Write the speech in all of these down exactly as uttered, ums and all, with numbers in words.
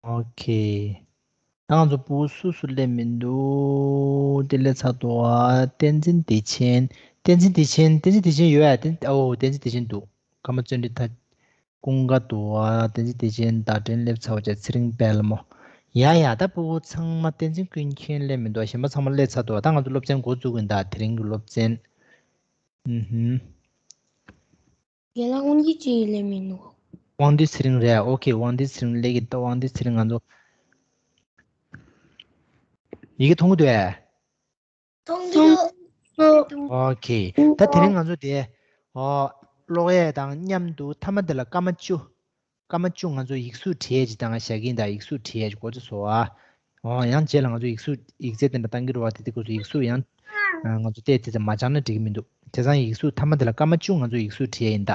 ཨོ་ཁེ། ད་ང་ཚོ་ཕྲུ་གུ་སུ་སུ་སླེབས་མི་འདུག་དེ་སླེབས་ཚར་འདུག་ཨ། བསྟན་འཛིན་བདེ་ཆེན། བསྟན་འཛིན་བདེ་ཆེན། བསྟན་འཛིན་བདེ་ཆེན་ཡོད་ཨ། བསྟན་ཨོ་བསྟན་འཛིན་བདེ་ཆེན་འདུག་ཀརྨ་བརྩོན་འགྲུས་ད། ཀུན་དགའ་འདུག་ཨ། བསྟན་འཛིན་བདེ་ཆེན། ཟླ་སྒྲོན་སླེབས་ཚར་བ་བྱས། ཚེ་རིང་དཔལ་མོ། ཡ་ཡ། ད་ཕྲུ་གུ་ཚང་མ་བསྟན་འཛིན་ཀུན་མཁྱེན་སླེབས་མི་འདུག་གཞན་པ་ཚང་མ་སླེབས་ཚར་འདུག་ད་ང་ཚོ་སློབ་ཚན་འགོ་བཙུགས་ཀྱི་ཡིན། ད་དེ་རིང་གི་སློབ་ཚན། ཨུ་ཧུམ། རྒན་ལགས། དབང་འདུས་ཅིག་སླེབས་མི་འདུག་དབང་འདུས་ཚེ་རིང་རེད། ཨོ་ཁེ། དབང་འདུས་ཚེ་རིང་སླེབས་ཀྱི་འདུག་དབང་འདུས་ཚེ་རིང་ང་ཚོ། ཡི་གེ་མཐོང་གི་འདུག་ཨེ། མཐོང་གི་འདུག་ཨོ་ཁེ། ད་དེ་རིང་ང་ཚོ་དེ། ཨོ། ཀློག་ཡས་དང་མཉམ་དུ་མཐའ་མ་དེ་ལ་སྐར་མ་བཅུ། སྐར་མ་བཅུ་ང་ཚོ་ཡིག་གཟུགས་བྲིས་ཡས་ཅིག་བཏང་བཞག་གི་ཡིན། ད་ཡིག་གཟུགས་བྲིས་ཡས་ཅིག་འགོ་ཚུགས་སོང་ཨ། ཨོ་ཡང་རྗེས་ལ་ང་ཚོ་ཡིག་གཟུགས་ཡིག་ཚད་དེ་འདྲ་བཏང་གི་རེད་བ། དེ་དེ་སྐབས་སུ་ཡིག་གཟུགས་ཡང་། ཨ། ང་ཚོ་བལྟས་དེ་ཚོ་མ་སྦྱངས་ན་འགྲིག་གི་མི་འདུག་བྱས་ཙང་ཡིག་གཟུགས་མཐའ་མ་དེ་ལ་སྐར་མ་བཅུ་ང་ཚོ་ཡིག་གཟུགས་བྲིས་ཡས་ཡིན་ད།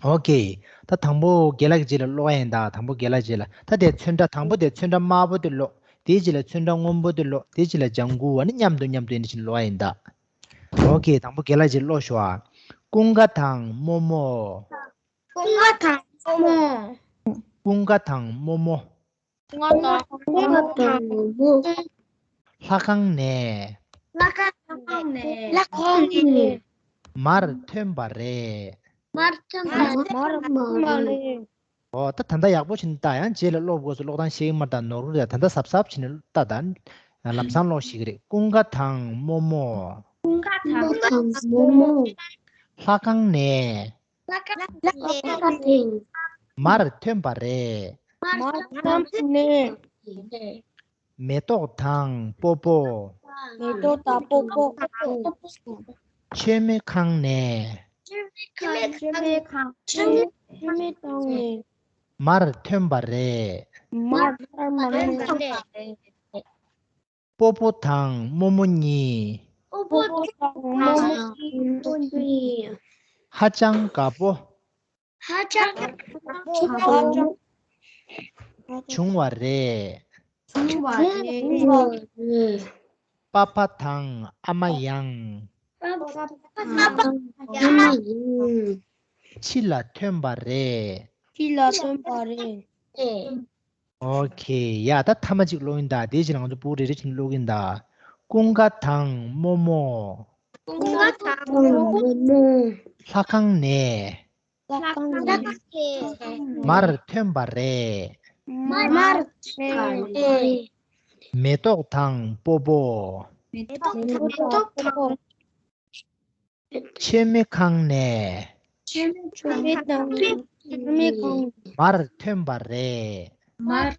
ཨོ་ཁེ། ད་དང་པོ་རྒན་ལགས་ཀྱི་རྗེས་ལ་ཀློག་ཡ་ཡིན་ད། དང་པོ་རྒན་ལགས་རྗེས་ལ། ད་དེ་ཚོན་ཁྲ་དང་པོ་དེ་ཚོན་ཁྲ་དམར་པོ་དེ་ཀློག་དེའི་རྗེས་ལ་ཚོན་ཁྲ་སྔོན་པོ་དེ་ཀློག་དེའི་རྗེས་ལ་ལྗང་གུ། ཨ་ནི་མཉམ་དུ་མཉམ་དུ་ཡིན་བཞིན་ཀློག་ཡ་ཡིན་ད། ཨོ་ཁེ། དང་པོ་རྒན་ལགས་ཀྱིས་ཀློག་ཤོག་ཨ། ཀུན་དགའ་དང་རྨོ་མོ། ཀུན་དགའ་དང་རྨོ་མོ། ཀུན་དགའ་དང་རྨོ་མོ། ཀུན་དགའ་དང་རྨོ་མོ། ལྷ་ཁང་ནས། ལྷ་ཁང་ནས། ལྷ་ཁང་ནས། མར་ཐོན་པ་རེད། མར་ཐོན་པ་རེད། མར་ཐོན་པ་རེད། ཨོ། ད་ད་ལྟ་ཡག་པོ་བྱས་ནས་ལྟ། ཡང་རྗེས་ལ་ཀློག་དགོས་སུ་ཀློག་སྟངས་ཤེས་ཀྱི་མ་རེད། ད་ནོར་གི་རེད། ད་ལྟ་གཟབ་གཟབ་བྱས་ནས་ལྟ་ད། ལམ་སང་ཀློག་ཤེས་ཀྱི་རེད། ཀུན་དགའ་དང་རྨོ་མོ། ཀུན་དགའ་དང་རྨོ་མོ། ལྷ་ཁང་ནས། ལྷ་ཁང་ནས། མར་ཐོན་པ་རེད། མར་ཐོན་པ་རེད། མེ་ཏོག་དང་སྤོ་བོ། མེ་ཏོག་དང་སྤོ་བོ། མཆོད་མེ་ཁང་ནས། མཆོད་མེ་ཁང་། མཆོད་མེ་ཁང་། མཆོད་མེ་ཁང་ནས། མར་ཐོན་པ་རེད། མར་ཐོན་པ་རེད། སྤོ་བོ་དང་རྨོ་མོ་གཉིས། སྤོ་བོ་དང་རྨོ་མོ་གཉིས། ཧ་ཅང་དགའ་པོ། ཧ་ཅང་དགའ་པོ་བྱུང་བ་རེད། བྱུང་བ་རེད། པ་ཕ་དང་ཨ་མ་ཡང་། པ་ཕ་དང་ཨ་མ་ཡང་། ཕྱི་ལ་ཐོན་པ་རེད། ཕྱི་ལ་ཐོན་པ་རེད། ཨོ་ཁེ། ཡ། ད་ཐ་མ་གཅིག་ཀློག་ཡིན་ད། དེའི་རྗེས་ལ་ང་ཚོ་ཕྲུ་གུ་རེ་རེ་བྱས་ནས་ཀློག་གི་ཡིན་ད། ཀུན་དགའ་དང་རྨོ་མོ། ཀུན་དགའ་དང་རྨོ་མོ། ལྷ་ཁང་ནས། ལྷ་ཁང་ནས། མར་ཐོན་པ་རེད། མར་ཐོན་པ་རེད། མེ་ཏོག་དང་སྤོ་བོ། མེ་ཏོག་དང་སྤོ་བོ། མཆོད་མེ་ཁང་ནས། མཆོད་མེ་ཁང་། མཆོད་མེ་ཁང་། མར་ཐོན་པ་རེད། མར་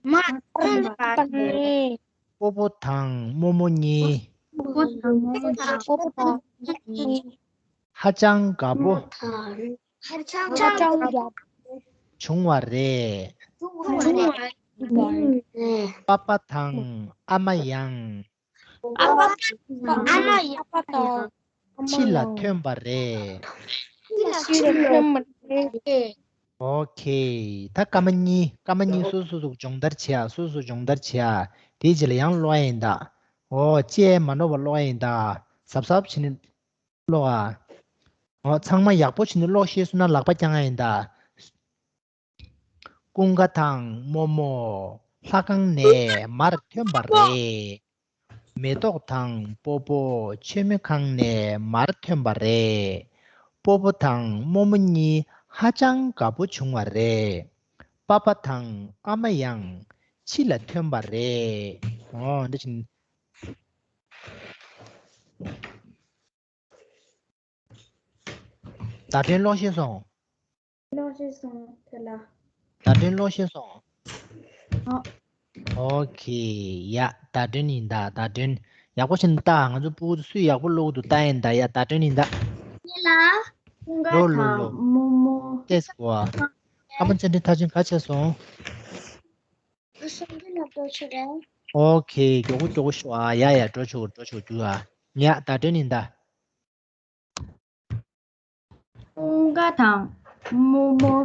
ཐོན་པ་རེད། སྤོ་བོ་དང་རྨོ་མོ་གཉིས། སྤོ་བོ་དང་རྨོ་མོ་གཉིས། ཧ་ཅང་དགའ་པོ། ཧ་ཅང་དགའ་པོ་བྱུང་བ་རེད། བྱུང་བ་རེད། པ་ཕ་དང་ཨ་མ་ཡང་། པ་ཕ་དང་ཨ་མ་ཡང་། ཕྱི་ལ་ཐོན་པ་རེད། ཕྱི་ལ་ཐོན་པ་རེད། ཨོ་ཁེ། ད་སྐར་མ་གཉིས། སྐར་མ་གཉིས་སོ་སོ་སོ་སྦྱོང་བརྡར་བྱེད་ཨ། སོ་སོ་སྦྱོང་བརྡར་བྱེད་ཨ། དེའི་རྗེས་ལ་ཡང་ཀློག་ཡ་ཡིན་ད། ཨོ། ལྕེ་མ་འགྲོ་བ་ཀློག་ཡ་ཡིན་ད། གཟབ་གཟབ་བྱས་ནས་ཀློག་ཨ། ཨོ། ཚང་མ་ཡག་པོ་བྱས་ནས་ཀློག་ཤེས་སོང་ན་ལག་པ་བརྐྱང་ཡ་ཡིན་ད། ཀུན་དགའ་དང་རྨོ་མོ་ལྷ་ཁང་ནས་མར་ཐོན་པ་རེད། མེ་ཏོག་དང་སྤོ་བོ་མཆོད་མེ་ཁང་ནས་མར་ཐོན་པ་རེད། སྤོ་བོ་དང་རྨོ་མོ་གཉིས་ཧ་ཅང་དགའ་པོ་བྱུང་བ་རེད། པ་ཕ་དང་ཨ་མ་ཡང་ཕྱི་ལ་ཐོན་པ་རེད། ཨོ། འདི་བཞིན། ཟླ་སྒྲོན་ཀློག་ཤེས་སོང་། ཀློག་ཤེས་སོང་། དེ་ལ། ཟླ་སྒྲོན་ཀློག་ཤེས་སོང་། ཨོ། ཨོ་ཁེ། ཡ། ཟླ་སྒྲོན་ཡིན་ད། ཟླ་སྒྲོན། ཡག་པོ་བྱས་ནས་ལྟ། ང་ཚོ་ཕྲུ་གུ་ཚོ་སུས་ཡག་པོ་ཀློག་འདུག་ལྟ་ཡིན་ད། ཡ། ཟླ་སྒྲོན་ཡིན་ད། དེ་ལ། ཀུན་དགའ་དང་རྨོ་མོ། ལྟས་གོ་ཨ། ཨ་མ་བརྩོན་འགྲུས་མཐར་ཕྱིན་ག་བྱས་སོང་། གསུམ་པ་ལ་འགྲོ་ཆོག་རེད། ཨོ་ཁེ། མགྱོགས་པོ་མགྱོགས་པོ་ཤོག་ཨ། ཡ་ཡ། འགྲོ་ཆོག་འགྲོ་ཆོག་རྒྱུ་ཨ། ཡ། ཟླ་སྒྲོན་ཡིན་ད། ཀུན་དགའ་དང་རྨོ་མོ་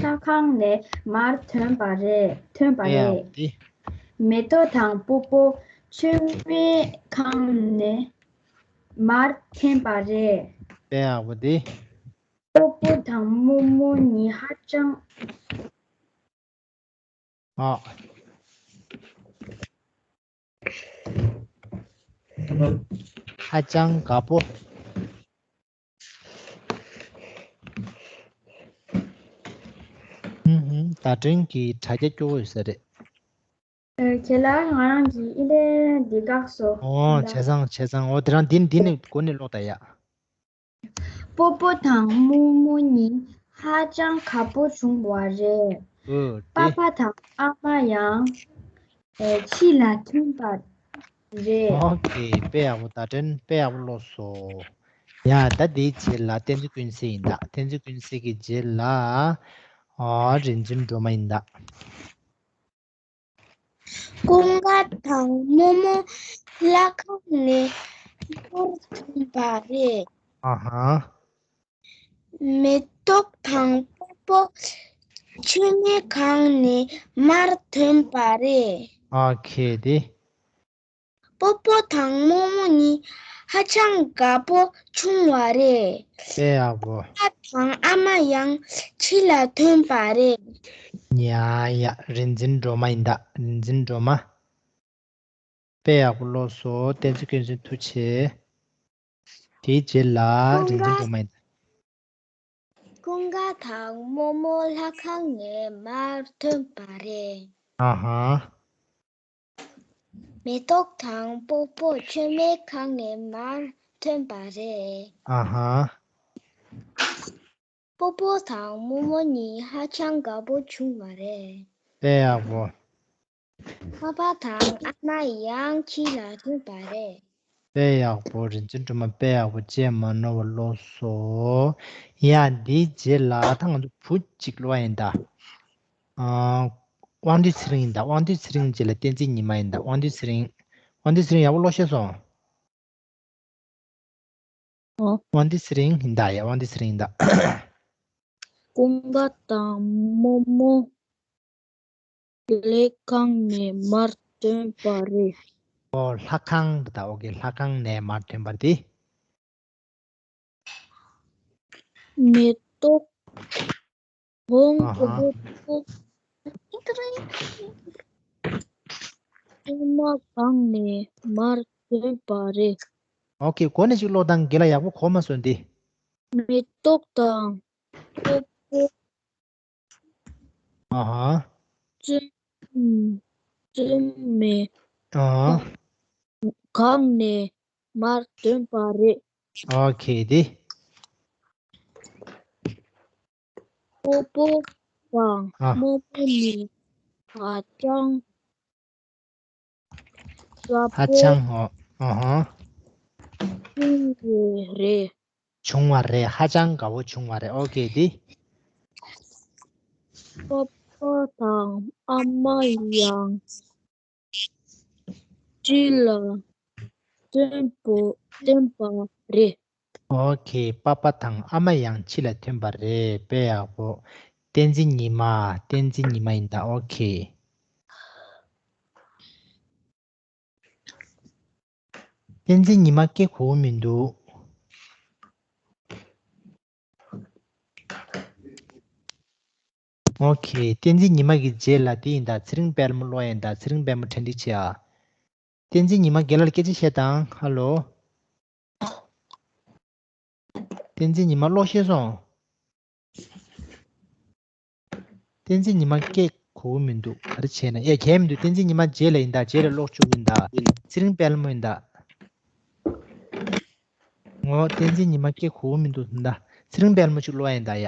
ལྷ་ཁང་ནས་མར་ཐོན་པ་རེད། ཐོན་པ་རེད། དཔེ་ཡག་པོ་འདུག་མེ་ཏོག་དང་སྤོ་བོ་མཆོད་མེ་ཁང་ནས་མར་ཐོན་པ་རེད། དཔེ་ཡག་པོ་འདུག་སྤོ་བོ་དང་རྨོ་མོ་གཉིས་ཧ་ཅང་། ཨ། ཧ་ཅང་དགའ་པོ། ཧུམ་ཧུམ། ཟླ་སྒྲོན་གྱིས་དྲ་རྒྱ་སྐྱོ་བོ་ཡོད་ས་རེད། ཨ། ཁྱེད་ལ་ང་རང་གིས་ཨི་ལན་འདི་དགག་སོ། ཨོ། བྱས་ཙང་བྱས་ཙང་། ཨོ། དེ་རང་འདི་འདི་ནས་འགོ་ནས་ཀློག་ད་ཡ། སྤོ་བོ་དང་རྨོ་མོ་གཉིས་ཧ་ཅང་དགའ་པོ་བྱུང་བ་རེད། ཨོ། པ་དེ། པ་དང་ཨ་མ་ཡང་ཨེ་ཕྱི་ལ་ཐོན་པ་རེད། ཨོ་ཁེ། དཔེ་ཡག་པོ། ཟླ་སྒྲོན་དཔེ་ཡག་པོ་ཀློག་སོང་། ཡ། ད་དེའི་རྗེས་ལ་བསྟན་འཛིན་ཀུན་གསལ་ཡིན་ད། བསྟན་འཛིན་ཀུན་གསལ་གྱི་རྗེས་ལ། ཨོ། རིན་ཆེན་སྒྲོལ་མ་ཡིན་ད། ཀུན་དགའ་དང་རྨོ་མོ་ལྷ་ཁང་ནས་མར་ཐོན་པ་རེད། ཨ་ཧ། མེ་ཏོག་དང་སྤོ་བོ་མཆོད་མེ་ཁང་ནས་མར་ཐོན་པ་རེད། ཨོ་ཁེ། དེ། སྤོ་བོ་དང་རྨོ་མོ་གཉིས་ཧ་ཅང་དགའ་པོ་བྱུང་བ་རེད། དཔེ་ཡག་པོ། པ་དང་ཨ་མ་ཡང་ཕྱི་ལ་ཐོན་པ་རེད། ཡ་ཡ། རིན་ཆེན་སྒྲོལ་མ་ཡིན་ད། རིན་ཆེན་སྒྲོལ་མ། དཔེ་ཡག་པོ་ཀློག་སོང་། བསྟན་འཛིན་ཀུན་གསལ་ཐུགས་རྗེ་ཆེ། དེའི་རྗེས་ལ་རིན་ཆེན་སྒྲོལ་མ་ཡིན་ད། ཀུན་དགའ་དང་རྨོ་མོ་ལྷ་ཁང་ནས་མར་ཐོན་པ་རེད། ཨ་ཧ། མེ་ཏོག་དང་སྤོ་བོ་མཆོད་མེ་ཁང་ནས་མར་ཐོན་པ་རེད། ཨ་ཧ། སྤོ་བོ་དང་རྨོ་མོ་གཉིས་ཧ་ཅང་དགའ་པོ་བྱུང་བ་རེད། དཔེ་ཡག་པོ། པ་པ་དང་ཨ་མ་ཡང་ཕྱི་ལ་ཐོན་པ་རེད། དཔེ་ཡག་པོ། རིན་ཆེན་སྒྲོལ་མ་དཔེ་ཡག་པོ། རྗེས་མ་ནོར་བ་ཀློག་སོང་། ཡ། འདིའི་རྗེས་ལ་ད་ང་ཚོ་བུ་གཅིག་ཀློག་ཡ་ཡིན་ད། ཨ། དབང་འདུས་ཚེ་རིང་ཡིན་ད། དབང་འདུས་ཚེ་རིང་རྗེས་ལ་བསྟན་འཛིན་ཉི་མ་ཡིན་ད། དབང་འདུས་ཚེ་རིང་། དབང་འདུས་ཚེ་རིང་ཡག་པོ་ཀློག་ཤེས་སོང་། ཨོ། དབང་འདུས་ཚེ་རིང་ཡིན་ད་ཡ། དབང་འདུས་ཚེ་རིང་ཡིན་ད། ཀུན་དགའ་དང་རྨོ་མོ་ལྷ་ཁང་ནས་མར་ཐོན་པ་རེད། ཨོ། ལྷ་ཁང་ད། ཨོ་ཁེ། ལྷ་ཁང་ནས་མར་ཐོན་པ་རེད། མེ་ཏོག་ཧོང་ཨ་ཧ། ཀོ་པོ་ཀོ་ཀྲེ་མ་ཁང་ནས་མར་ཐོན་པ་རེད། ཨོ་ཁེ། གོ་ནས་ཅིག་ཀློག་དང་། རྒན་ལགས་ཡག་པོ་གོ་མ་སོང་འདི། མེ་ཏོག་དང་སྤོ་བོ་ཨ་ཧ། མཆོད་མཆོད་མེ་ཨ་ཁང་ནས་མར་ཐོན་པ་རེད། ཨོ་ཁེ། དེ། སྤོ་བོ་དང་ཨ། རྨོ་མོ་གཉིས་ཧ་ཅང་དགའ་ཧ་པོ་ཅང་། ཨོ། ཨ་ཧ། བྱུང་བ་རེད། བྱུང་བ་རེད། ཧ་ཅང་དགའ་པོ་བྱུང་བ་རེད། ཨོ་ཁེ། དེ། པ་པ་དང་ཨ་མ་ཡང་ཕྱི་ལ་ཐོན་པོ་ཐོན་པ་རེད། ཨོ་ཁེ། པ་པ་དང་ཨ་མ་ཡང་ཕྱི་ལ་ཐོན་པ་རེད། དཔེ་ཡག་པོ། བསྟན་འཛིན་ཉི་མ། བསྟན་འཛིན་ཉི་མ་ཡིན་ད། ཨོ་ཁེ། བསྟན་འཛིན་ཉི་མ་སྐད་གོ་གི་མི་འདུག་ཨོ་ཁེ། བསྟན་འཛིན་ཉི་མ་གི་རྗེས་ལ་དེ་ཡིན་ད། ཚེ་རིང་དཔལ་མོ་ཀློག་ཡིན་ད། ཚེ་རིང་དཔལ་མོ་གྲ་སྒྲིག་བྱེད་ཨ། བསྟན་འཛིན་ཉི་མ་རྒན་ལགས་ལ་སྐད་ཆ་བཤད་དང་། ཧ་ལོ། བསྟན་འཛིན་ཉི་མ་ཀློག་ཤེས་སོང་། བསྟན་འཛིན་ཉི་མ་སྐད་གོ་གི་མི་འདུག་ག་རེ་བྱས་ན། ཡ། གལ་མི་འདུག་བསྟན་འཛིན་ཉི་མ་རྗེས་ལ་ཡིན་ད། རྗེས་ལ་ཀློག་བཅུག་ཡིན་ད། ཚེ་རིང་དཔལ་མོ་ཡིན་ད། ངོ་། བསྟན་འཛིན་ཉི་མ་སྐད་གོ་གི་མི་འདུག་ད། ཚེ་རིང་དཔལ་མོ་ཅིག་ཀློག་ཡིན་ད་ཡ།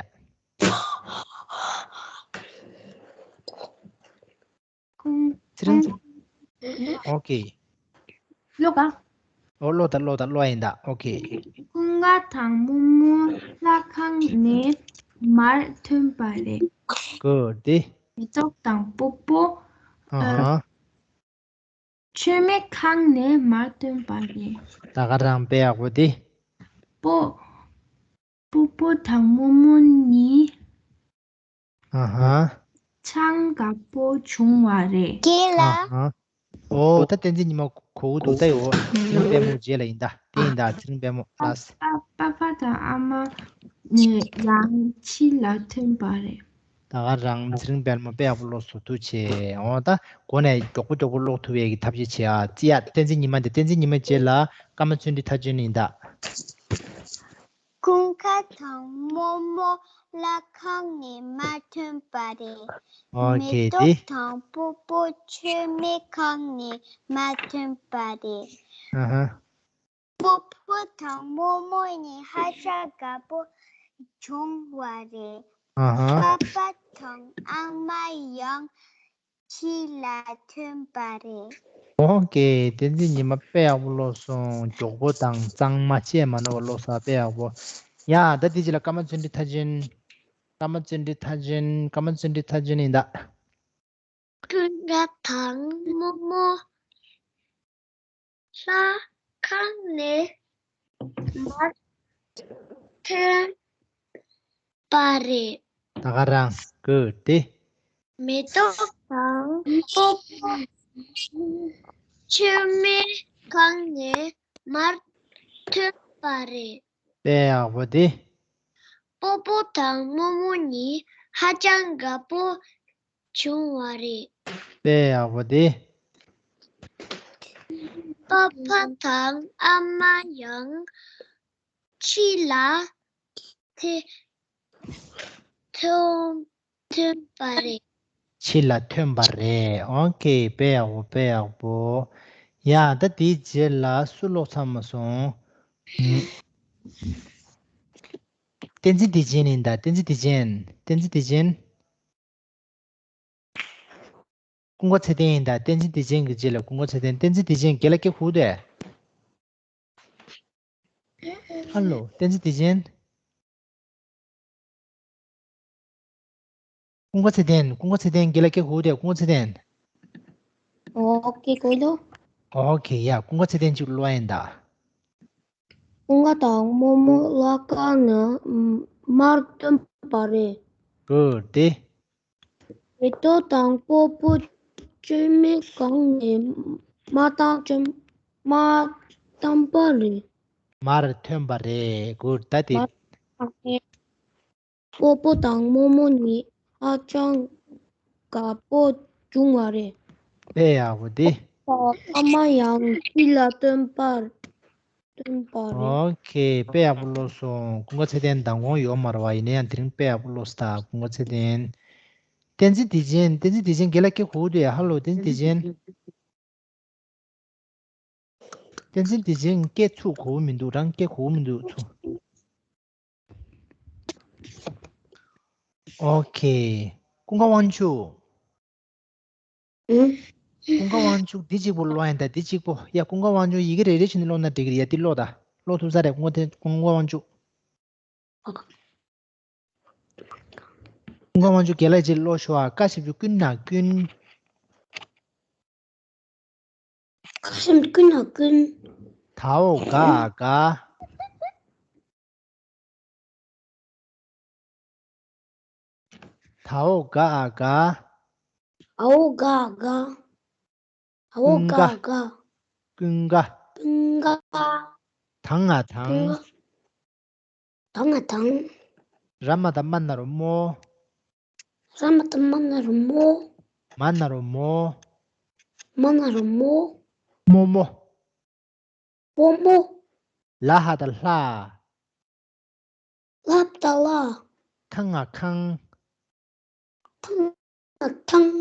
ཚེ་རིང་། ཨོ་ཁེ། ཀློག་ག་ཨོ། ཀློག་ད། ཀློག་ད། ཀློག་ཡིན་ད། ཨོ་ཁེ། ཀུན་དགའ་དང་རྨོ་མོ་ལྷ་ཁང་ནས་མར་ཐོན་པ་རེད། གོ་དེ། མེ་ཏོག་དང་སྤོ་བོ་ཨ་ཧ། མཆོད་མེ་ཁང་ནས་མར་ཐོན་པ་རེད། ད་ག་རང་དཔེ་ཡག་པོ་དེ། སྤོ། སྤོ་བོ་དང་རྨོ་མོ་གཉིས་ཨ་ཧ། ཅང་དགའ་པོ་བྱུང་བ་རེད། རྒན་ལགས། ཨ་ཧ། ཨོ། ད་བསྟན་འཛིན་ཉི་མ་གོ་གི་འདུག་ད་ཡོ། ཚེ་རིང་དཔལ་མོ་རྗེས་ལ་ཡིན་ད། དེ་ཡིན་ད། ཚེ་རིང་དཔལ་མོ་ལགས། པ་པ་པ་དང་ཨ་མ་ནས་ཡང་ཕྱི་ལ་ཐོན་པ་རེད། ད་ག་རང་ཚེ་རིང་དཔལ་མོ་དཔེ་ཡག་པོ་ཀློག་སོང་། ཐུགས་རྗེ་ཆེ། འོ་ད་འགོ་ནས་མགྱོགས་པོ་མགྱོགས་པོ་ཀློག་ཐུབ་ཡས་ཀྱི་ཐབས་ཤེས་བྱེད་ཨ། ཙི་ཡ་བསྟན་འཛིན་ཉི་མ་འདི། བསྟན་འཛིན་ཉི་མ་རྗེས་ལ་ཀརྨ་བརྩོན་འགྲུས་མཐའ་ཅན་ཡིན་ད། ཀུན་དགའ་དང་རྨོ་མོ་ལྷ་ཁང་ནས་མར་ཐོན་པ་རེད། ཨོ་མེ་ཁེ་ཏོག་དེ། དང་སྤོ་སྤོ་མཆོད་མེ་ཁང་ནས་མར་ཐོན་པ་རེད། ཨ་ཧ། སྤོ་སྤོ་དང་རྨོ་མོ་གཉིས་ཧ་ཅང་དགའ་པོ་བྱུང་བ་རེད། ཨ་ཧ། པ་པ་དང་ཨ་མ་ཡང་ཕྱི་ལ་ཐོན་པ་རེད། ཨོ་ཀེ། བསྟན་འཛིན་ཉི་མ་དཔེ་ཡག་པོ་ཀློག་སོང་། མགྱོགས་པོ་དང་གཙང་མ་བཅས་མ་ནོར་བ་ཀློག་ས་དཔེ་ཡག་པོ། ཡ་ད་དེ་རྗེས་ལ་ཀརྨ་བརྩོན་འགྲུས་མཐའ་ཅན། ཀརྨ་བརྩོན་འགྲུས་མཐའ་ཅན། ཀརྨ་བརྩོན་འགྲུས་མཐའ་ཅན་ཡིན་ད། ཀུན་དགའ་དང་རྨོ་མོ་ལྷ་ཁང་ནས་མར་ཐོན་པ་རེད། ད་ག་རང་ཀུ་ཏི། མེ་ཏོག་དང་སྤོ་སྤོ་མཆོད་མེ་ཁང་ནས་མར་ཐོན་པ་རེད། དཔེ་ཡག་པོ་དེ། སྤོ་སྤོ་དང་རྨོ་མོ་གཉིས་ཧ་ཅང་དགའ་པོ་བྱུང་བ་རེད། དཔེ་ཡག་པོ་དེ། པ་ཕ་དང་ཨ་མ་ཡང་ཕྱི་ལ་ཐེ་ཐོན་ཐོན་པ་རེད། ཕྱི་ལ་ཐོན་པ་རེད། ཨོ་ཀེ། དཔེ་ཡག་པོ། དཔེ་ཡག་པོ། ཡ་ད་དེའི་རྗེས་ལ་སུ་ཀློག་ཚར་མ་སོང་། བསྟན་འཛིན་བདེ་ཆེན་ཡིན་ད། བསྟན་འཛིན་བདེ་ཆེན། བསྟན་འཛིན་བདེ་ཆེན། ཀུན་དགའ་ཚེ་བརྟན་ཡིན་ད། བསྟན་འཛིན་བདེ་ཆེན་གྱི་རྗེས་ལ་ཀུན་དགའ་ཚེ་བརྟན། བསྟན་འཛིན་བདེ་ཆེན་རྒན་ལགས་སྐད་གོ་དེ། ཧ་ལོ། བསྟན་འཛིན་བདེ་ཆེན། ཀུན་དགའ་ཚེ་བརྟན། ཀུན་དགའ་ཚེ་བརྟན་རྒན་ལགས་སྐད་གོ་དེ། ཀུན་དགའ་ཚེ་བརྟན། ཨོ་ཀེ། གོ་འདུག་ཨོ་ཀེ། ཡ་ཀུན་དགའ་ཚེ་བརྟན་ཅིག་ཀློག་ཡིན་ད། ཀུན་དགའ་དང་རྨོ་མོ་ལྷ་ཁང་ནས་མར་ཐོན་པ་རེད། གུ་ཏི། མེ་ཏོག་དང་སྤོ་སྤོ་མཆོད་མེ་ཁང་ནས་མར་ཐོན་མར་ཐོན་པ་རེད། མར་ཐོན་པ་རེད། གུ་ད་ཏི། མར་ཐོན་པ་རེད། སྤོ་སྤོ་དང་རྨོ་མོ་གཉིས་ཧ་ཅང་དགའ་པོ་བྱུང་བ་རེད། དཔེ་ཡག་པོ་དེ། ཨ་མ་ཡང་ཕྱི་ལ་ཐོན་པར་ཐོན་པ་རེད། ཨོ་ཁེ། དཔེ་ཡག་པོ་ཀློག་སོང་། ཀུན་དགའ་ཚེ་བརྟན་མདང་དགོང་ཡོད་མ་རེད་བ། ཡིན་ན་ཡང་དེ་རིང་དཔེ་ཡག་པོ་ཀློག་སོང་ད། ཀུན་དགའ་ཚེ་བརྟན། བསྟན་འཛིན་བདེ་ཆེན། བསྟན་འཛིན་བདེ་ཆེན་རྒན་ལགས་སྐད་གོ་འདུག་ཡ། ཧ་ལོ། བསྟན་འཛིན་བདེ་ཆེན། བསྟན་འཛིན་བདེ་ཆེན་སྐད་ཚུར་གོ་མི་འདུག་རང་སྐད་གོ་མི་འདུག་ཚུར། ཨོ་ཁེ། ཀུན་དགའ་དབང་ཕྱུག་ཨུ། ཀུན་དགའ་དབང་ཕྱུག་འདི་གཅིག་པོ་ཀློག་ཡིན་ད། འདི་གཅིག་པོ། ཡ་ཀུན་དགའ་དབང་ཕྱུག་ཡི་གེ་རེ་རེ་བྱས་ནས་ཀློག་ན་འགྲིག་གི་རེད་ཡ། འདི་ཀློག་ད། ཀློག་ཐུབ་ས་རེད། ཀུན་དགའ་ཀུན་དགའ་དབང་ཕྱུག་ཀུན་དགའ་དབང་ཕྱུག་རྒན་ལགས་ཅིག་ཀློག་ཤོག་ཨ། ཀ་ཞབས་ཀྱུ་ཀུན་ན་ཀུན། ཀ་ཞབས་ཀྱུ་ཀུན་ན་ཀུན། ད་འོག་ག་འ་དགའ། ད་འོག་ག་འ་དགའ། འ་འོག་ག་འ་དགའ། འ་འོག་ག་འ་དགའ། ཀུན་དགའ། ཀུན་དགའ། ད་ང་དང་། ཀུན་དགའ། ད་ང་དང་། ར་མ་བཏགས་རྨ་ན་རོ་རྨོ། ར་མ་བཏགས་རྨ་ན་རོ་རྨོ། མ་ན་རོ་མོ། མ་ན་རོ་མོ། རྨོ་མོ། རྨོ་མོ། ལ་ཧ་བཏགས་ལྷ། ལ་བཏགས་ལྷ། ཁ་ང་ཁང་། ཁ་ང་ཁང་།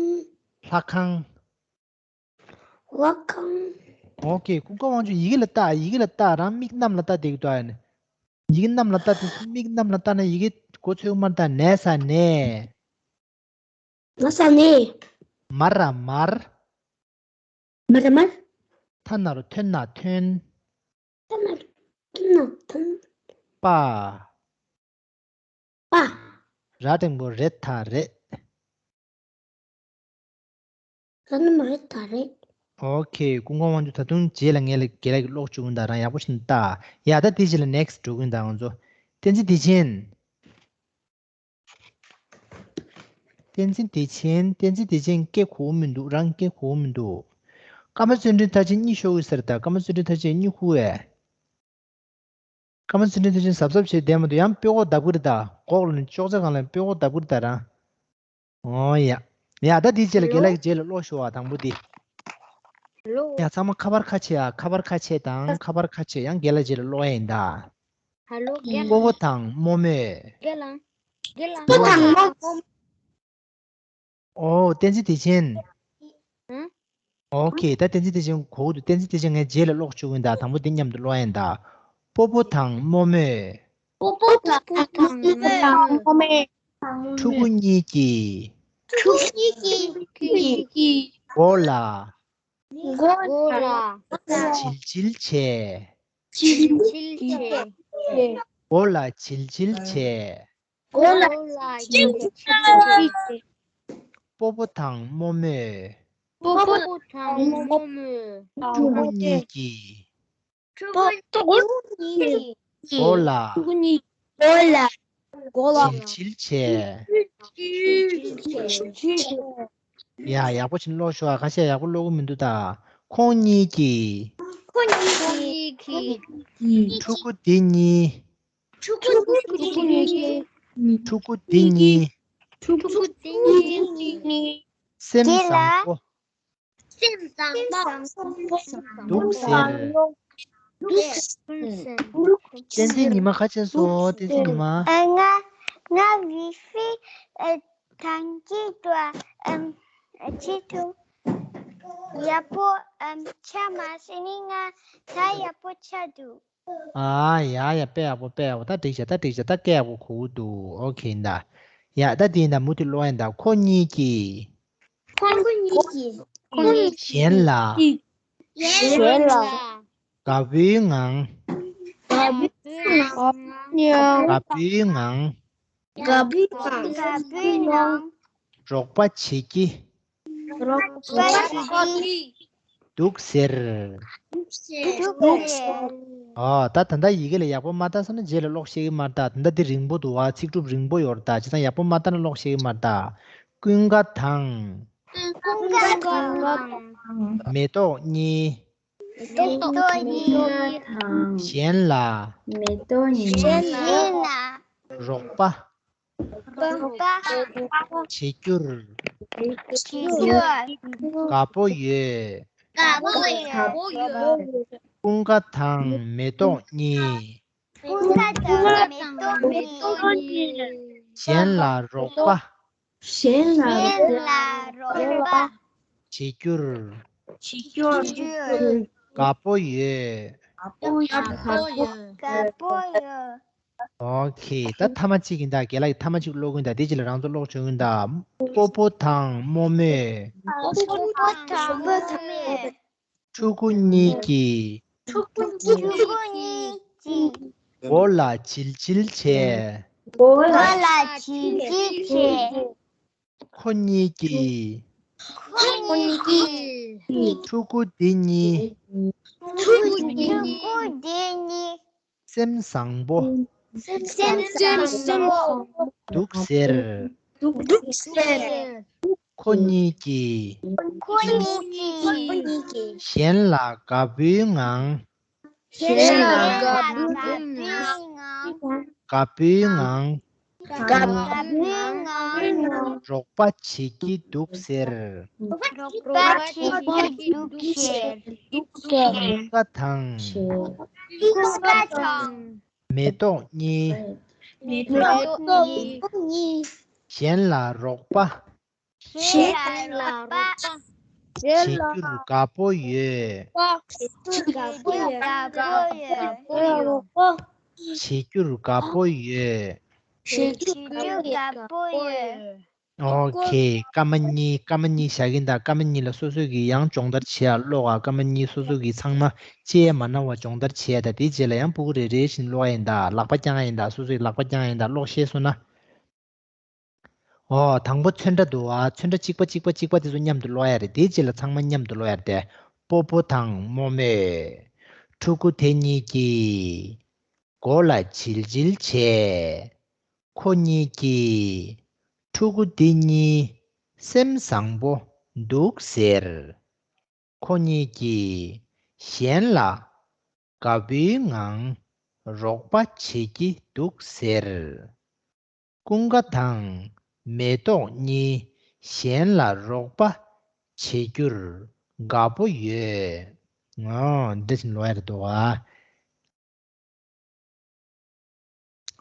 ལྷ་ཁང་། ལྷ་ཁང་། ཨོ་ཁེ། ཀུན་དགའ་དབང་ཕྱུག་ཡི་གེ་ལ་ལྟ། ཡི་གེ་ལ་ལྟ། རང་མིག་གནམ་ལ་ལྟ་བསྡད་ཀྱི་འདུག་ཨ་ནི། ཡི་གེ་གནམ་ལ་ལྟ་དུས། མིག་གནམ་ལ་ལྟ་ན་ཡི་གེ་མགོ་ཚོས་མར་ལྟ། ནས་ས་ནས། ན་ས་ནས། མར་ར་མར། མར་ར་མར། ཐ་ན་རོ་ཐོན་ན་ཐོན། ཐ་ན་རོ་ཐོན་ན་ཐོན། པ། པ། ར་འགྲེང་བུ་རེ་ད་རེད། ལ་ནི་མ་རེད་ད་རེད། ཨོ་ཁེ། ཀུན་དགའ་དབང་ཕྱུག་ད་དུང་རྗེས་ལ་ངས་ལ་རྒན་ལགས་ཀྱིས་ཀློག་བཅུག་གི་ཡིན་ད། རང་ཡག་པོ་ཞིག་ལྟ། ཡ་ད་དེ་རྗེས་ལ་ནེག་སི་ཊི་འགྲོ་གི་ཡིན་ད་ང་ཚོ། བསྟན་འཛིན་བདེ་ཆེན། བསྟན་འཛིན་བདེ་ཆེན། བསྟན་འཛིན་བདེ་ཆེན་སྐད་གོ་མི་འདུག་རང་སྐད་གོ་མི་འདུག་ཀརྨ་བརྩོན་འགྲུས་མཐར་ཕྱིན་གཉིད་ཤོར་གི་ཟེར་ད། ཀརྨ་བརྩོན་འགྲུས་མཐར་ཕྱིན་གཉིད་ཁུག་ཨེ། ཀརྨ་བརྩོན་འགྲུས་མཐར་ཕྱིན་གཟབ་གཟབ་བྱས་བསྡད་མ་འདུག་ཡང་དཔེ་ཁོག་བརྡབ་གི་རེད་ད། གོག་ལ་ནི་ཅོག་ཙེ་སྒང་ལ་དཔེ་ཁོག་བརྡབ་གི་རེད་ད་རང་། ཨོ་ཡ། ཡ་ད་འདིའི་རྗེས་ལ་རྒན་ལགས་ཀྱི་རྗེས་ལ་ཀློག་ཞུ་བ་དང་པོ་འདི། ཧེ་ལོ། ཡ་ཚང་མ་ཁ་པར་ཁ་ཕྱེ་ཡ། ཁ་པར་ཁ་ཕྱེ་དང་ཁ་པར་ཁ་ཕྱེ། ཡང་རྒན་ལགས་རྗེས་ལ་ཀློག་ཡ་ཡིན་ད། ཧེ་ལོ། རྒན་ལགས། སྤོ་བོ་དང་རྨོ་མོས། རྒན་ལགས། རྒན་ལགས། སྤོ་བོ་དང་རྨོ། ཨོ་བསྟན་འཛིན་བདེ་ཆེན། ཧུམ། ཨོ་ཁེ། ད་བསྟན་འཛིན་བདེ་ཆེན་གོ་གི་འདུག་བསྟན་འཛིན་བདེ་ཆེན་ངས་རྗེས་ལ་ཀློག་བཅུག་གི་ཡིན་ད། དང་པོ་འདི་མཉམ་དུ་ཀློག་ཡ་ཡིན་ད། སྤོ་བོ་དང་རྨོ་མོས། སྤོ་བོ་དང་རྨོ་མོས། ཕྲུ་གུ་གཉིས་ཀྱིས། ཕྲུ་གུ་གཉིས་ཀྱིས། མགོ་ལ། མགོ་ལ། བྱིལ་བྱིལ་བྱས། བྱིལ་བྱིལ་བྱས། མགོ་ལ་བྱིལ་བྱིལ་བྱས། མགོ་ལ་བྱིལ་བྱིལ་བྱས། སྤོ་བོ་དང་རྨོ་མོས། སྤོ་བོ་དང་རྨོ་མོས། ཕྲུ་གུ་གཉིས་ཀྱིས། ཕྲུ་གུ་གཉིས་ཀྱིས། མགོ་ལ། ཕྲུ་གུ་གཉིས། མགོ་ལ། མགོ་ལ། བྱིལ་བྱིལ་བྱས། ཡ་ཡག་པོ་ཅིག་ཀློག་ཤོག་ཨ། ཁ་ཤས་ཡག་པོ་ཀློག་གི་མི་འདུག་ད། ཁོང་གཉིས་ཀྱིས། ཁོང་གཉིས་ཀྱིས། ཕྲུ་གུ་འདི་གཉིས། ཕྲུ་གུ་འདི་གཉིས། ཕྲུ་གུ་འདི་གཉིས། ཕྲུ་གུ་འདི་གཉིས། སེམས་བཟང་པོ། སེམས་བཟང་པོ། འདུག་ཟེར། འདུག་ཟེར། བསྟན་འཛིན་ཉི་མ་ཁ་ཕྱེ་སོང་། བསྟན་འཛིན་ཉི་མ། ཨ། ང་ང་ཝི་ཧྥི་ཨ་ཐང་གི་ཏུ་ཨམ་ཆི་ཐུ་ཡག་པོ་ཨམ་ཆ་མ་སི་ནི་ང་ད་ཡག་པོ་ཆ་འདུག་ཨ་ཡ་ཡ། དཔེ་ཡག་པོ། དཔེ་ཡག་པོ། ད་འགྲིག་བྱ། ད་འགྲིག་བྱ། ད་སྐད་ཡག་པོ་གོ་གི་འདུག་ཨོ་ཁེ་ཡིན་ད། ཡ་ད་དེ་ཡིན་ད། མུ་མཐུད་ཀློག་ཡིན་ད། ཁོ་གཉིས་ཀྱིས། ཁོ་གཉིས་ཀྱིས། གཞན་ལ། གཞན་ལ། དགའ་པོའི་ངང་། དགའ་པོའི་ངང་། དགའ་པོའི་ངང་། དགའ་པོའི་ངང་། རོགས་པ་བྱེད་ཀྱི། རོགས་པ་བྱེད་ཀྱི། འདུག་ཟེར། འདུག་ཟེར། ཨོ་ད་ད་ལྟ་ཡི་གེ་ལ་ཡག་པོ་མ་བལྟས་སོང་ན་རྗེས་ལ་ཀློག་ཤེས་ཀྱི་མ་རེད་ད། ད་ལྟ་འདི་རིང་པོ་འདུག་ཨ། ཚིག་གྲུབ་རིང་པོ་ཡོད་རེད་ད། བྱས་ཙང་ཡག་པོ་མ་བལྟས་ན་ཀློག་ཤེས་ཀྱི་མ་རེད་ད། ཀུན་དགའ་དང་། ཀུན་དགའ་དང་། མེ་ཏོག་གཉིས། མེ་ཏོག་གཉིས། གཞན་ལ། མེ་ཏོག་གཉིས། གཞན་ལ། རོགས་པ། རོགས་པ། བྱེད་རྒྱུར། བྱེད་རྒྱུར། དགའ་པོ་ཡོད། དགའ་པོ་ཡོད། ཀུན་དགའ་དང་མེ་ཏོག་གཉིས། ཀུན་དགའ་དང་མེ་ཏོག་གཉིས། གཞན་ལ་རོགས་པ། གཞན་ལ་རོགས་པ། བྱེད་རྒྱུར། བྱེད་རྒྱུར། དགའ་པོ་ཡོད། དགའ་པོ་ཡོད། དགའ་པོ་ཡོད། ཨོ་ཁེ། ད་ཐ་མ་གཅིག་ཡིན་ད། རྒན་ལགས་ཀྱིས་ཐ་མ་གཅིག་ཀློག་གི་ཡིན་ད། དེ་རྗེས་ལ་རང་ཚོ་ཀློག་བྱུང་ཡིན་ད། སྤོ་བོ་དང་རྨོ་མོས། སྤོ་བོ་དང་རྨོ་མོས། ཕྲུ་གུ་གཉིས་ཀྱིས། ཕྲུ་གུ་གཉིས་ཀྱིས། མགོ་ལ་བྱིལ་བྱིལ་བྱས། མགོ་ལ་བྱིལ་བྱིལ་བྱས། ཁོ་གཉིས་ཀྱིས། ཁོ་གཉིས་ཀྱིས། ཕྲུ་གུ་འདི་གཉིས། ཕྲུ་གུ་འདི་གཉིས། སེམས་བཟང་པོ། སེམས་བཟང་པོ། འདུག་ཟེར། འདུག་ཟེར། ཁོ་གཉིས་ཀྱིས། ཁོ་གཉིས་ཀྱིས། གཞན་ལ་དགའ་པོའི་ངང་། གཞན་ལ་དགའ་པོའི་ངང་། དགའ་པོའི་ངང་། དགའ་པོའི་ངང་། རོགས་པ་བྱེད་ཀྱི་འདུག་ཟེར། རོགས་པ་བྱེད་ཀྱི་འདུག་ཟེར། འདུག་ཟེར། ཀུན་དགའ་དང་། ཀུན་དགའ་དང་། མེ་ཏོག་གཉིས། མེ་ཏོག་གཉིས། གཞན་ལ་རོགས་པ། གཞན་ལ་རོགས་པ། བྱེད་རྒྱུར་དགའ་པོ་ཡོད། བྱེད་རྒྱུར་དགའ་པོ་ཡོད། བྱེད་རྒྱུར་དགའ་པོ་ཡོད། བྱེད་རྒྱུར་དགའ་པོ་ཡོད། ཨོ་ཁེ། སྐར་མ་གཉིས། སྐར་མ་གཉིས་བཞག་གིན་ད། སྐར་མ་གཉིས་ལ་སོ་སོ་གིས་ཡང་སྦྱོང་བརྡར་བྱེད་ཡ་ཀློག་ཨ། སྐར་མ་གཉིས་སོ་སོ་གིས་ཚང་མ་ཅི་ཡང་མ་གནང་བ་སྦྱོང་བརྡར་བྱེད་ཡ་ད། དེའི་རྗེས་ལ་ཡང་ཕྲུ་གུ་རེ་རེ་བཞིན་ཀློག་ཡ་ཡིན་ད། ལག་པ་བརྐྱང་ཡ་ཡིན་ད། སོ་སོ་ཡིས་ལག་པ་བརྐྱང་ཡ་ཡིན་ད། ཀློག་ཤེས་སོང་ན། ཨོ། དང་པོ་ཚོན་ཁྲ་འདུག་ཨ། ཚོན་ཁྲ་གཅིག་པ་གཅིག་པ་གཅིག་པ་དེ་ཚོ་མཉམ་དུ་ཀློག་ཡ་རེད། དེའི་རྗེས་ལ་ཚང་མ་མཉམ་དུ་ཀློག་ཡ་རེད་དེ། སྤོ་བོ་དང་རྨོ་མོས། ཕྲུ་གུ་དེ་གཉིས་ཀྱིས། མགོ་ལ་བྱིལ་བྱིལ་བྱས། ཁོ་གཉིས་ཀྱིས། ཕྲུ་གུ་འདི་གཉིས། སེམས་བཟང་པོ་འདུག་ཟེར། ཁོ་གཉིས་ཀྱིས། གཞན་ལ། དགའ་པོའི་ངང་། རོགས་པ་བྱེད་ཀྱི་འདུག་ཟེར། ཀུན་དགའ་དང་མེ་ཏོག་གཉིས་ གཞན་ལ་རོགས་པ་བྱེད་རྒྱུར་དགའ་པོ་ཡོད། ཨོ། འདི་བཞིན་ཀློག་ཡ་རེད་འདུག་ག།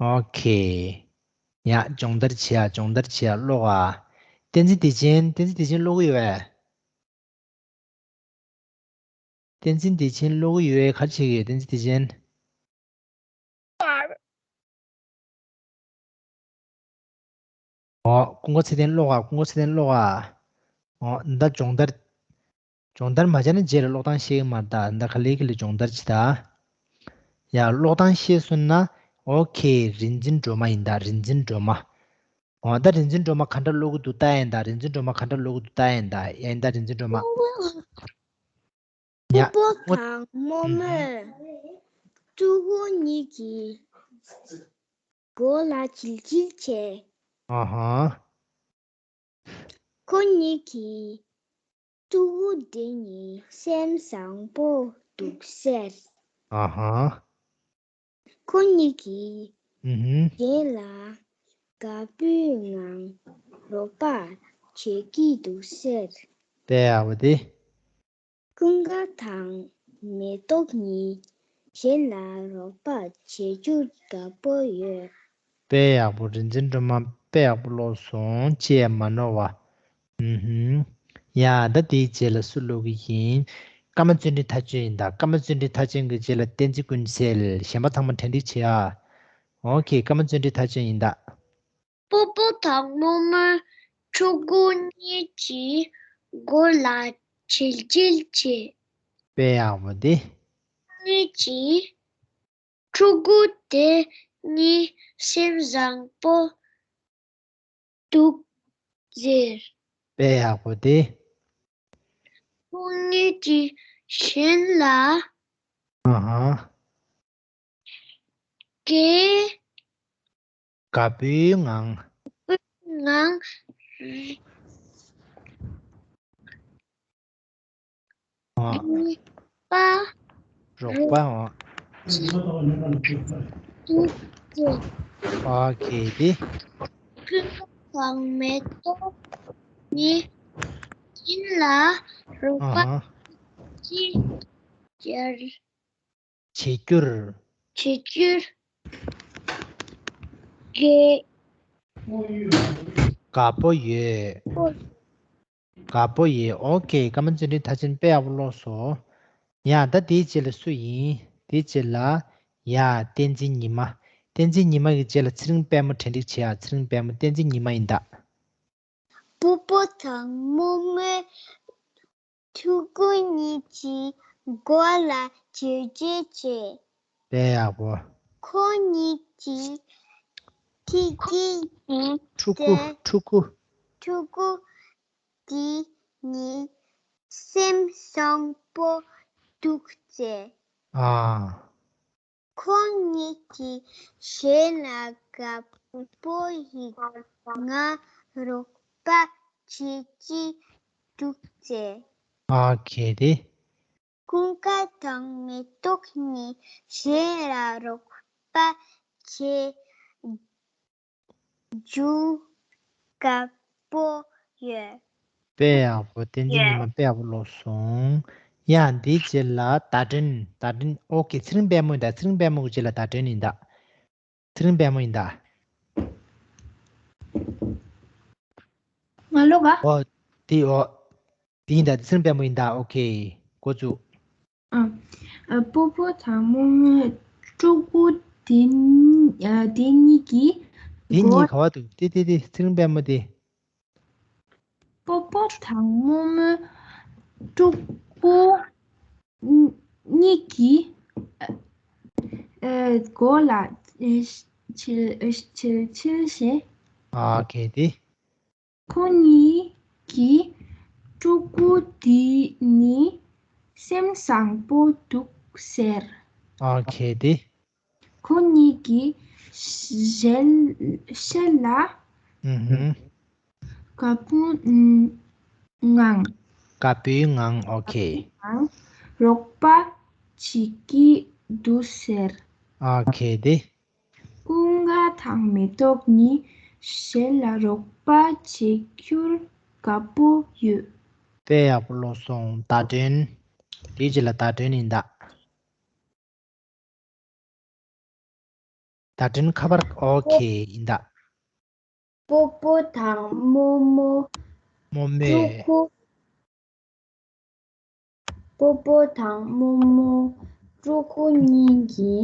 ཨོ་ཁེ། ཡ། སྦྱོང་བརྡར་བྱེད་ཡ། སྦྱོང་བརྡར་བྱེད་ཡ། ཀློག་ག། བསྟན་འཛིན་བདེ་ཆེན། བསྟན་འཛིན་བདེ་ཆེན་ཀློག་གི་ཡོད་པས། བསྟན་འཛིན་བདེ་ཆེན་ཀློག་གི་ཡོད་པས། ག་རེ་བྱེད་ཀྱི་ཡོད། བསྟན་འཛིན་བདེ་ཆེན། ཨོ། ཀུན་དགའ་ཚེ་བརྟན་ཀློག་ག། ཀུན་དགའ་ཚེ་བརྟན་ཀློག་ག། ཨོ། ད་སྦྱོང་བརྡར། སྦྱོང་བརྡར་མ་བྱས་ན་རྗེས་ལ་ཀློག་སྟངས་ཤེས་ཀྱི་མ་རེད་ད། ད་ག་ལེ་ག་ལེ་སྦྱོང་བརྡར་བྱེད་ད། ཡ། ཀློག་སྟངས་ཤེས་སོང་ན། ཨོ་ཁེ། རིག་འཛིན་སྒྲོལ་མ་ཡིན་ད། རིག་འཛིན་སྒྲོལ་མ། ཨོ། ད་རིག་འཛིན་སྒྲོལ་མ་ག་འདྲ་ཀློག་གི་འདུག་ལྟ་ཡིན་ད། རིག་འཛིན་སྒྲོལ་མ་ག་འདྲ་ཀློག་གི་འདུག་ལྟ་ཡིན་ད། ཡ། ཡིན་ད། རིག་འཛིན་སྒྲོལ་མ། ཡ། སྤོ་བོ་དང་རྨོ་མོས་ཕྲུ་གུ་གཉིས་ཀྱི་མགོ་ལ་བྱིལ་བྱིལ་བྱས། ཨ་ཧ། ཁོ་གཉིས་ཀྱིས་ཕྲུ་གུ་དེ་གཉིས་སེམས་བཟང་པོ་འདུག་ཟེར། ཨ་ཧ། ཁོ་གཉིས་ཀྱིས་ཨུ་ཧུམ། གཞན་ལ་དགའ་པོའི་ངང་རོགས་པ་བྱེད་ཀྱི་འདུག་ཟེར། དཔེ་ཡག་པོ་དེ། ཀུན་དགའ་དང་མེ་ཏོག་གཉིས་གཞན་ལ་རོགས་པ་བྱེད་རྒྱུར་དགའ་པོ་ཡོད། དཔེ་ཡག་པོ། རིག་འཛིན་སྒྲོལ་མ་དཔེ་ཡག་པོ་ཀློག་སོང་། ཅི་ཡང་མ་ནོར་བ། ཨུ་ཧུམ། ཡ། ད་དེའི་རྗེས་ལ་སུ་ཀློག་གི་ཡིན། ཀརྨ་བརྩོན་འགྲུས་མཐའ་དཔྱོད་ཡིན་ད། ཀརྨ་བརྩོན་འགྲུས་མཐའ་དཔྱོད་ཀྱི་རྗེས་ལ་བསྟན་འཛིན་ཀུན་གསལ། གཞན་པ་ཚང་མ་གྲ་སྒྲིག་བྱེད་ཨ། ཨོ་ཁེ། ཀརྨ་བརྩོན་འགྲུས་མཐའ་དཔྱོད་ཡིན་ད། སྤོ་བོ་དང་རྨོ་མོས་ཕྲུ་གུ་གཉིས་ཀྱི་མགོ་ལ་བྱིལ་བྱིལ་བྱས། དཔེ་ཡག་པོ་དེ། གཉིས་ཀྱིས་ཕྲུ་གུ་དེ་གཉིས་སེམས་བཟང་པོ་འདུག་ཟེར། དཔེ་ཡག་པོ་དེ། ཁོང་གཉིས་ཀྱིས་གཞན་ལ། ཨ་ཧ། དགའ། དགའ་པོའི་ངང་། ངང་། ཨ། རོགས་པ། རོགས་པ། ཨ། འདུག་ཟེར། ཨོ་ཁེ་དེ། ཀུན་དགའ་དང་མེ་ཏོག་གཉིས་གཞན་ལ་རོགས་པ། ཨ་ཧ། ཅི་ཡར། བྱེད་རྒྱུར། བྱེད་རྒྱུར། དགའ། དགའ་པོ་ཡོད། པོ། དགའ་པོ་ཡོད། ཨོ་ཁེ། ཀརྨ་བརྩོན་འགྲུས་མཐའ་དཔྱོད་དཔེ་ཡག་པོ་ཀློག་སོང་། ཡ། ད་དེའི་རྗེས་ལ་སུ་ཡིན། དེའི་རྗེས་ལ། ཡ། བསྟན་འཛིན་ཉི་མ། བསྟན་འཛིན་ཉི་མ་གི་རྗེས་ལ་ཚེ་རིང་དཔལ་མོ་གྲ་སྒྲིག་བྱེད་ཨ། ཚེ་རིང་དཔལ་མོ། བསྟན་འཛིན་ཉི་མ་ཡིན་ད། སྤོ་བོ་དང་རྨོ་མོས་ཕྲུ་གུ་གཉིས་ཀྱི་མགོ་ལ་བྱིལ་བྱིལ་བྱས། དཔེ་ཡག་པོ། ཁོ་གཉིས་ཀྱིས་ཐིག་ཐིག་ཡིན་ཕྲུ་གུ། ཏེ། ཕྲུ་གུ། ཕྲུ་གུ་དེ་གཉིས་སེམས་བཟང་པོ་འདུག་ཟེར། ཨ། ཁོང་གཉིས་ཀྱིས་གཞན་ལ་དགའ་པོ་ཡི་ངང་རོགས་པ་བྱེད་ཀྱི་འདུག་ཟེར། ཨོ་ཁེ་དེ། ཀུན་དགའ་དང་མེ་ཏོག་གཉིས་གཞན་ལ་རོགས་པ་བྱེད་རྒྱུ་དགའ་པོ་ཡོད། དཔེ་ཡག་པོ། བསྟན་འཛིན་ཉི་མ་དཔེ་ཡག་པོ་ཀློག་སོང་། ཡ། འདིའི་རྗེས་ལ་བརྡ་སྤྲོད། བརྡ་སྤྲོད། ཨོ་ཁེ། ཚེ་རིང་དཔལ་མོ་ཡིན་ད། ཚེ་རིང་དཔལ་མོ་གི་རྗེས་ལ་བརྡ་སྤྲོད་ཡིན་ད། ཚེ་རིང་དཔལ་མོ་ཡིན་ད། ང་ཀློག་ག། ཨོ། དེ་ཨོ། དེ་ཡིན་ད། ཚེ་རིང་དཔལ་མོ་ཡིན་ད། ཨོ་ཁེ། འགོ་བཙུགས། ཨ། ཨ། སྤོ་བོ་དང་རྨོ་མོས་ཕྲུ་གུ་དེ་གཉིས། ཨ། དེ་གཉིས་ཀྱིས། དེ་གཉིས་ག་བ་འདུག་དེ་དེ་དེ། ཚེ་རིང་དཔལ་མོ་དེ། སྤོ་བོ་དང་རྨོ་མོས་ཕྲུ་གུ་གཉིས་ཀྱི། ཨ། མགོ་ལ། ཨ། བྱིལ། བྱིལ་བྱིལ་བྱས། ཨོ་ཁེ་དེ། ཁོ་གཉིས་ཀྱིས་ཕྲུ་གུ་དེ་གཉིས་སེམས་བཟང་པོ་འདུག་ཟེར། ཨོ་ཁེ་དེ། ཁོ་གཉིས་ཀྱིས་གཞན། གཞན་ལ། ཨུ་ཧུམ། དགའ་པོའི་ངང་། དགའ་པོའི་ངང་། ཨོ་ཁེ། ངང་རོགས་པ་བྱེད་ཀྱི་འདུག་ཟེར། ཨོ་ཁེ་དེ། ཀུན་དགའ་དང་མེ་ཏོག་གཉིས་གཞན་ལ་རོགས་པ་བྱེད་རྒྱུར་ དགའ་པོ་ཡོད། དཔེ་ཡག་པོ་ཀློག་སོང་། བརྡ་དོན། དེའི་རྗེས་ལ་བརྡ་དོན་ཡིན་ད། བརྡ་དོན་ཁ་པར་ཨོ་ཁེ་ཡིན་ད། སྤོ་སྤོ་དང་རྨོ་མོ། རྨོ་མོས། ཕྲུ་གུ། སྤོ་སྤོ་དང་རྨོ་མོ་ཕྲུ་གུ་གཉིས་ཀྱི།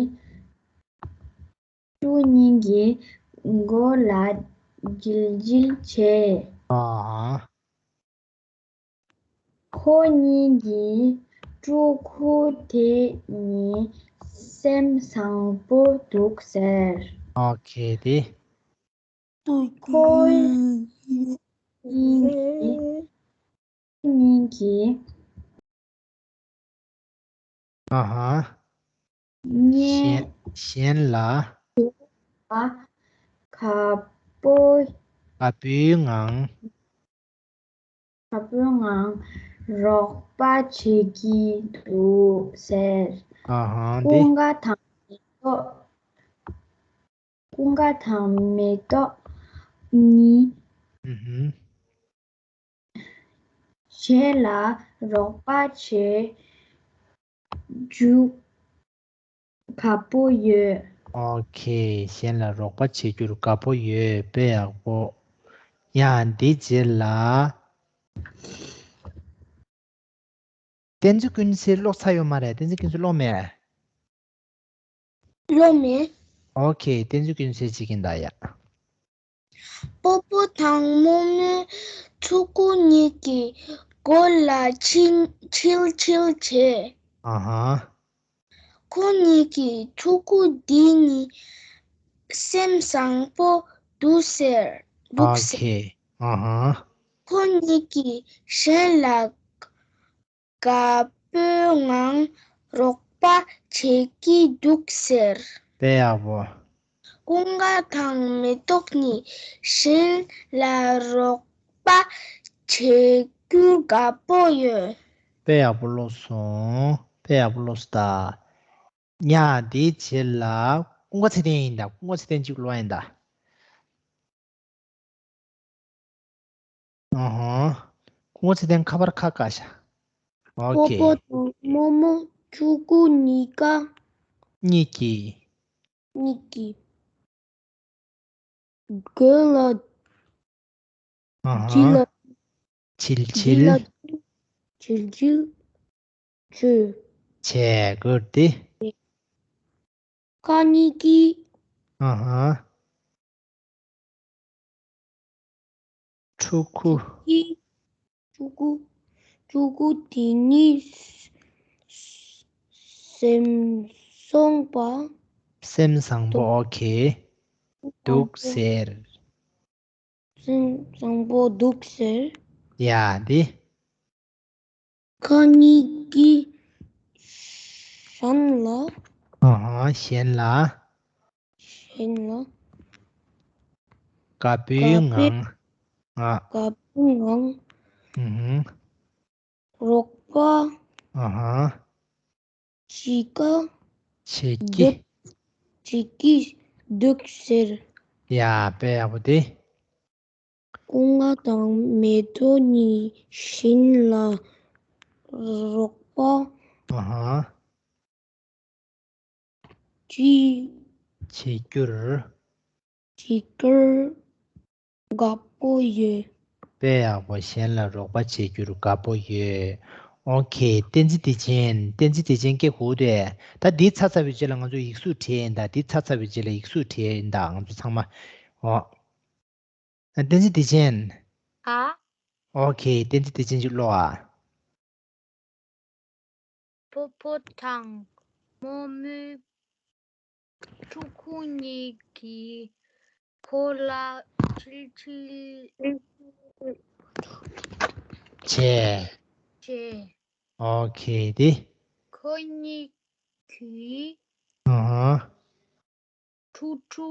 ཕྲུ་གུ་གཉིས་ཀྱི་མགོ་ལ་བྱིལ་བྱིལ་བྱས། ཨ། ཁོ་གཉིས་ཀྱིས་ཕྲུ་གུ་དེ་གཉིས་སེམས་བཟང་པོ་འདུག་ཟེར། ཨོ་ཁེ་དེ། ཁོ་གཉིས་ཀྱིས། གཉིས་ཀྱིས། ཨ་ཧ། གཉེན། གཞན་གཞན་ལ། དགའ་པོ། དགའ་པོའི་ངང་། དགའ་པོའི་ངང་རོགས་པ་བྱེད་ཀྱི་འདུག་ཟེར། ཨ་ཧ། འདི། ཀུན་དགའ་དང་མེ་ཏོག་ཀུན་དགའ་དང་མེ་ཏོག་གཉིས། ཨུ་ཧུམ། གཞན་ལ་རོགས་པ་བྱེད་རྒྱུ་དགའ་པོ་ཡོད། ཨོ་ཁེ། གཞན་ལ་རོགས་པ་བྱེད་རྒྱུར་དགའ་པོ་ཡོད། དཔེ་ཡག་པོ། ཡ། འདི་རྗེས་ལ། གཏན་ཚིགས་ཀུན་གསལ་ཀློག་ཚར་ཡོད་མ་རེད། གཏན་ཚིགས་ཀུན་གསལ་ཀློག་མེད། ཀློག་མེད། ཨོ་ཁེ། གཏན་ཚིགས་ཀུན་གསལ་བྱེད་ཀྱིན་གདའ་ཡ། སྤོ་བོ་དང་རྨོ་མོའི་ཕྲུ་གུ་གཉིས་ཀྱི་མགོ་ལ་ཕྱིན་ཕྱིལ་ཕྱིལ་བྱས། ཨ་ཧ། ཁོ་གཉིས་ཀྱིས་ཕྲུ་གུ་འདི་གཉིས་སེམས་བཟང་པོ་འདུག་ཟེར། འདུག་ཨོ་ཟེར། ཁེ། ཨ་ཧ། ཁོ་གཉིས་ཀྱིས་གཞན་ལ་དགའ་པོའི་ངང་རོགས་པ་བྱེད་ཀྱི་འདུག་ཟེར། དཔེ་ཡག་པོ། ཀུན་དགའ་དང་མེ་ཏོག་གཉིས་གཞན་ལ་རོགས་པ་བྱེད་རྒྱུར་དགའ་པོ་ཡོད། དཔེ་ཡག་པོ་ཀློག་སོང་། དཔེ་ཡག་པོ་ཀློག་སོང་ད། ཡ། དེའི་རྗེས་ལ་ཀུན་དགའ་ཚེ་བརྟན་ཡིན་ད། ཀུན་དགའ་ཚེ་བརྟན་གཅིག་ཀློག་ཡིན་ད། ཨ་ཧ། ཀུན་དགའ་ཚེ་བརྟན་ཁ་པར་ཁ་བཀག་ཤག་ཨོ་ཁེ། སྤོ་བོ་དང་རྨོ་མོ་ཕྲུ་གུ་གཉིས་ཀ་གཉིས་ཀྱིས། གཉིས་ཀྱིས། མགོ་ལ། ཨ་ཧ། ལྗིད་ལ། བྱིལ་བྱིལ། ལྗིད་ལ་བྱིལ་བྱིལ་བྱོས། བྱས་དགོས་ཏེ། ཁོ་གཉིས་ཀྱིས། ཨ་ཧ། ཕྲུ་གུ། ཕྲུ་གུ། ཕྲུ་གུ་དེ་གཉིས་སེམས་བཟང་པོ། སེམས་བཟང་པོ། འདུག་ཨོ་ཁེ། འདུག་ཟེར། སེམས་བཟང་པོ་འདུག་ཟེར། ཡ། འདི། ཁོ་གཉིས་ཀྱིས་གཞན་ལ། ཨ་ཧ། གཞན་ལ། གཞན་ལ། དགའ་པོའི་དགའ་པོའི་ངང་། ང་། དགའ་པོའི་ངང་། ཨུ་ཧུམ། རོགས་པ། ཨ་ཧ། བྱེད་ཀ་བྱེད་ཀྱི། འདུག་བྱེད་ཀྱི་འདུག་ཟེར། ཡ། དཔེ་ཡག་པོ་དེ། ཀུན་དགའ་དང་མེ་ཏོག་གཉིས་གཞན་ལ་རོགས་པ། ཨ་ཧ། ཅི། བྱེད་རྒྱུར། བྱེད་རྒྱུར་དགའ་པོ་ཡོད། དཔེ་ཡག་པོ། གཞན་ལ་རོགས་པ་བྱེད་རྒྱུར་དགའ་པོ་ཡོད། ཨོ་ཁེ། གཏན་ཚིགས་དེ་ཅན། གཏན་ཚིགས་དེ་ཅན་སྐད་གོ་དེ། ད་འདི་ཚར་ཚར་བའི་རྗེས་ལ་ང་ཚོ་ཡིག་གཟུགས་བྲིས་ཡིན་ད། འདི་ཚར་ཚར་བའི་རྗེས་ལ་ཡིག་གཟུགས་བྲིས་ཡིན་ད། ང་ཚོ་ཚང་མ། ཨོ། གཏན་ཚིགས་དེ་ཅན། ཨ། ཨོ་ཁེ། གཏན་ཚིགས་དེ་ཅན་ཅིག་ཀློག་ཨ། སྤོ་བོ་དང་རྨོ་མོའི་ཕྲུ་གུ་གཉིས་ཀྱིས་ཁོ་ལ་ཕྱིལ་ཕྱིལ་བྱས། བྱས། ཨོ་ཁེ། དེ། ཁོ་གཉིས་ཀྱིས། ཨ་ཧ། ཕྲུ་ཕྲུ།